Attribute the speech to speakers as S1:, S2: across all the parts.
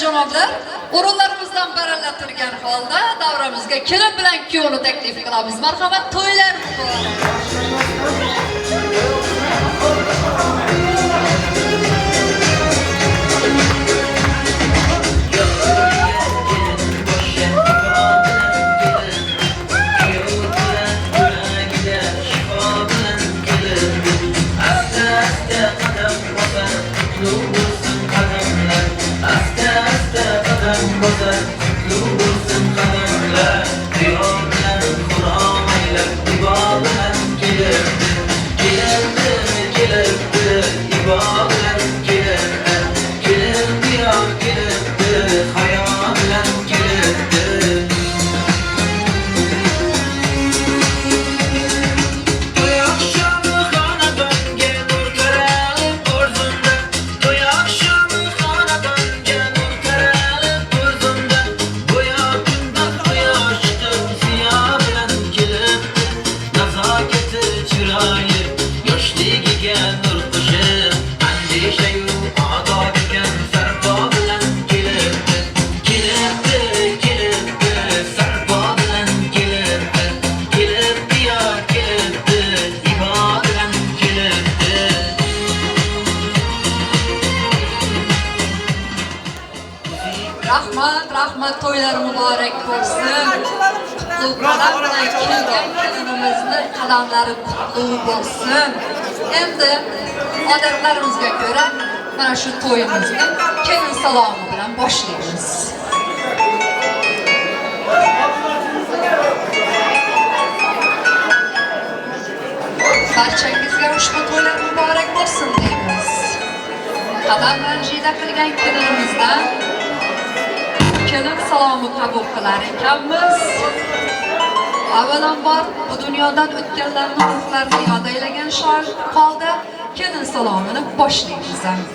S1: Janoblar, o'rinlarimizdan baralla turgan holda davramizga kelin bilan kuyovni taklif qilamiz. Marhamat, to'ylar muborak. Rahmat, rahmat, to'ylar muborak bo'lsin. Qutlug' qadam bilan kelgan kelinimizni qadamlari qutlug' bo'lsin. Endi odatlarimizga ko'ra mana shu to'yimizni kelin salomi bilan boshlaymiz. Barchangizga ushbu to'ylar muborak bo'lsin deymiz. Qadam ranjida qilgan kelinimizdan kelin salomi qabul qilar ekanmiz. Avvalambor bu dunyodan o'tganlarning ruhlarini yod aylagan holda kelin salomini boshlaymiz.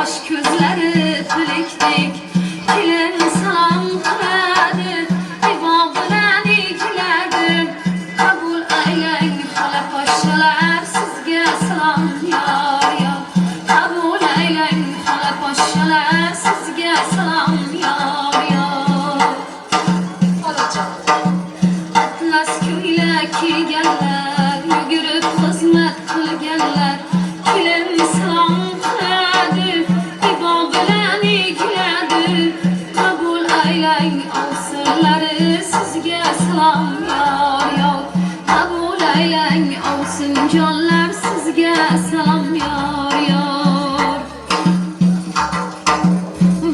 S2: Aşk gözleri tülektik, kilin. Xola poshshalar sizga salom yor yor.
S1: Xolajon.
S2: Atlas ko'ylak kiyganlar, yugurib xizmat qilganlar, kelin salom qiladi, ibo bilan egiladi. Qabul aylang ovsinlari, sizga salom yor yor. Qabul aylang ovsinjonlar, sizga salom yor yor.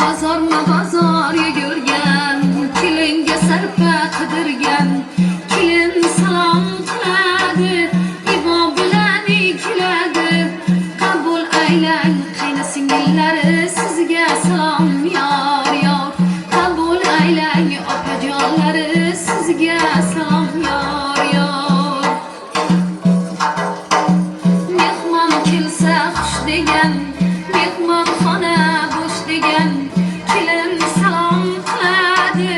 S2: Bozorma bozor yugurgan, kelinga sarpa qidirgan, kelin salom qiladi, ibo bilan egiladi. Qabul aylang qaynasingillari, sizga salom yor yor. Qabul aylang opajonlari, sizga salom yor yor. Mehmon kelsa xush degan, mehmonxona bo'sh degan, kelin salom qiladi,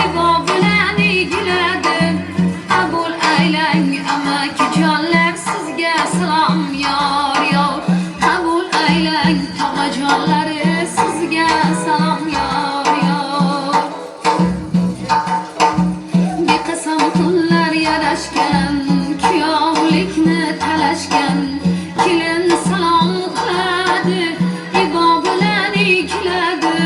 S2: ibo bilan egiladi. Qabul aylang amakijonlar, sizga salom yor yor. Qabul aylang tog'ajonlari, sizga salom yor yor. Beqasam tunlar yarashgan, kuyovlikni talashgan, kelin salom qiladi, ibo bilan egiladi.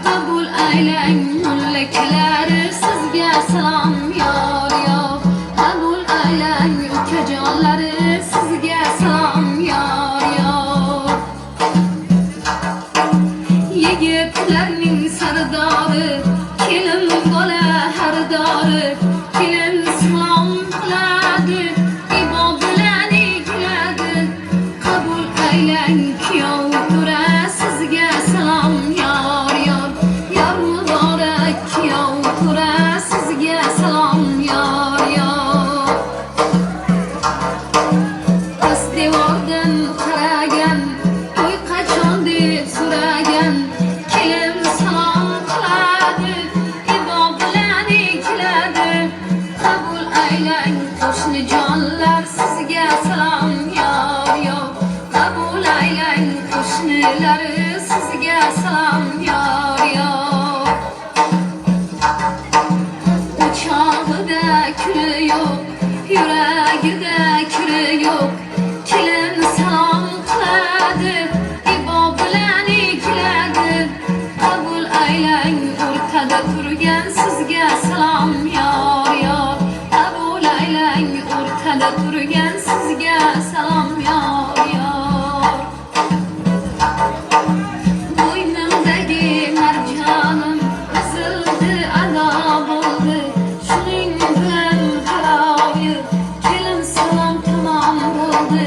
S2: Qabul aylang mullakilari, sizga salom yor yor. Qabul aylang ukajonlari, sizga salom yor yor. Yigitlarning sardori, kelin bola xaridori, kelin salom qiladi, ibo bilan egiladi. Qabul aylang kuyov to'ra, sizga salom yor yor. Yor muborak kuyov to'ra, sizga salom yor yor. Past devordan qaragan, to'y qachon deb so'ragan, kelin salom qiladi, ibo bilan egiladi. Qabul aylang qo'shnijonlar, sizga salom yor yor. Qabul aylang qo'shnilari, sizga salom yor yor. O'chog'ida kuli yo'q, yuragida kiri yo'q, kelin salom qiladi, ibo bilan egiladi. Qabul aylang o'rtada turgan, sizga salom yor yor. Qabul aylang o'rtada turgan, sizga salom yor yor. Bo'ynimdagi marjonim uzildi, ado bo'ldi. Shuning bilan taroyi kelin salom tamom bo'ldi.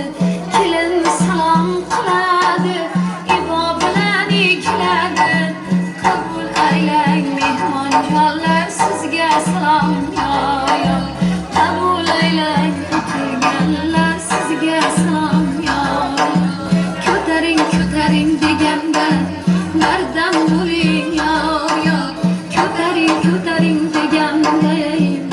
S2: Kelin salom qiladi, ibo bilan egiladi. Qabul aylang mehmonjonlar, sizga salom yor yor. Qabul aylang o'tirganlar, sizga salom yor yor. Ko'taring, ko'taring deganda bardam bo'ling yor yor. Ko'taring, ko'taring deganda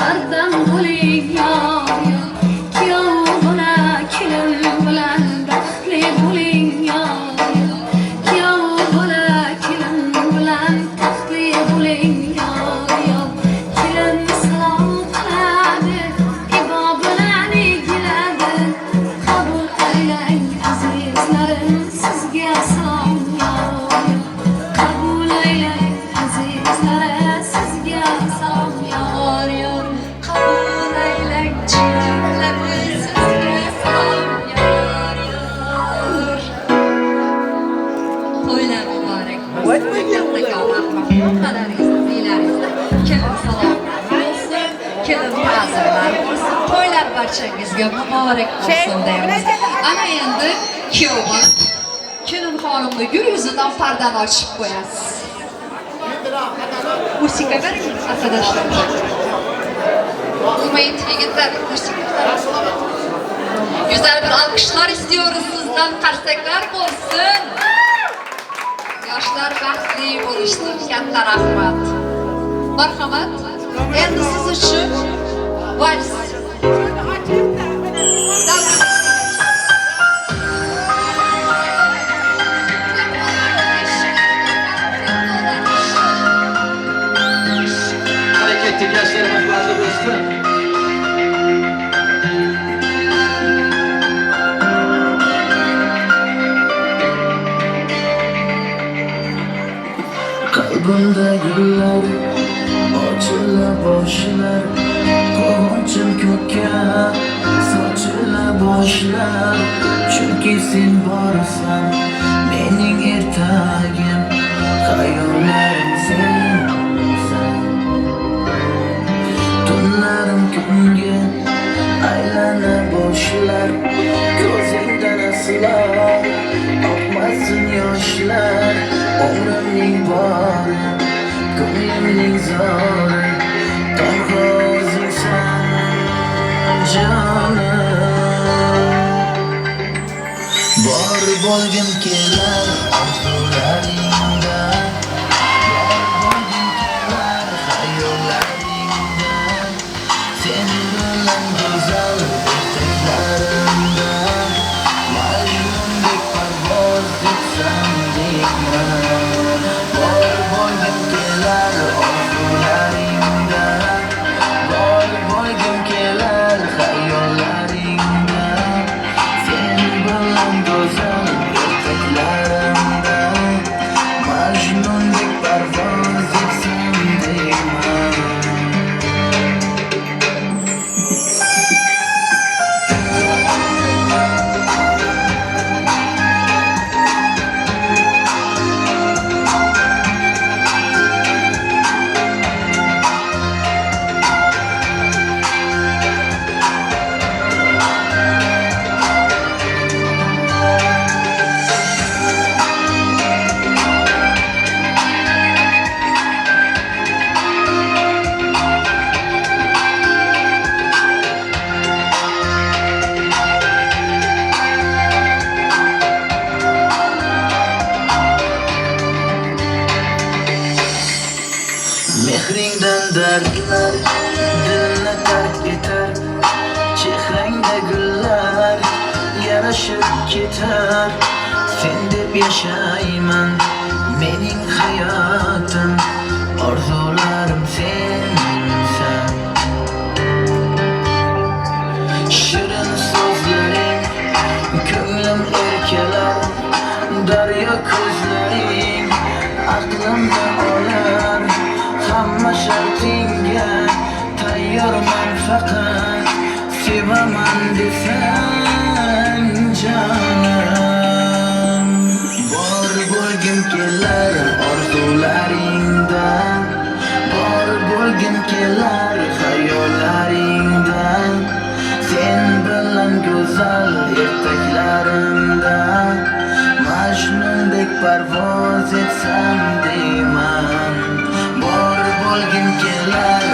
S2: bardam bo'ling yor yor. Kuyov bola kelin bilan baxtli bo'ling yor yor. Kuyov bola kelin bilan taxtli bo'ling yor yor. Kelin salom qiladi, ibo bilan egiladi. Qabul aylang azizlarim, sizga salom yor yor. Qabul aylang azizlarim, sizga salom yor yor.
S1: Qabul aylang jiyanlari, sizga salom yor yor. To'ylar muborak bo'lsin. Kattakon rahmat hammalaringizni uylaringizda kelin salomlar bo'lsin, kelin ta'zimlar bo'lsin. To'ylar barchangizga muborak bo'lsin deymiz. Ana endi kuyov bola kelin xonimni gul yuzidan pardani ochib qo'yasiz. Musiqa bering, arkadaşlar. Durmayın yigitler, musiqa. Güzel bir alkışlar istiyoruz sizden. Qarsaklar bo'lsin. Yoshlar baxtli bo'lishsin. Katta rahmat. Marhamat. Endi siz uchun vals. Davra.
S3: Bunda gullar ochila boshlar, quvonchim ko'kka sochila boshlar. Chunki sen borsan, mening ertagim, xayollarim sensan. Tunlarim kunga aylana boshlar, ko'zingdan aslo oqmasin yoshlar. Umrimning bori, ko'nglimning zori, tanho o'zingsan jonim. Bor bo'lgim kelar orzularingda, bor bo'lgim kelar xayollaringda. Sen bilan go'zal ertaklarimda Majnundek parvoz etsam deyman. Bor bo'lgim kelar orzularingda, bor bo'lgim kelar xayollaringda. Sen bilan go'zal ertaklarimda Majnundek parvoz etsam deyman. Mehringdan dardlar dilni tark etar, chehrangda gullar yarashib ketar. Sen deb yashayman, mening hayotim, orzularim sensan. Shirin so'zlaring ko'nglim erkalar, daryo ko'zlaring aqlimni olar. Hamma shartingga tayyorman, faqat sevaman desang jonim. Bor bo'lgim kelar orzularingda, bor bo'lgim kelar xayollaringda. Sen bilan go'zal ertaklarimda Majnundek parvoz etsam deyman. Bor bo'lgim kelar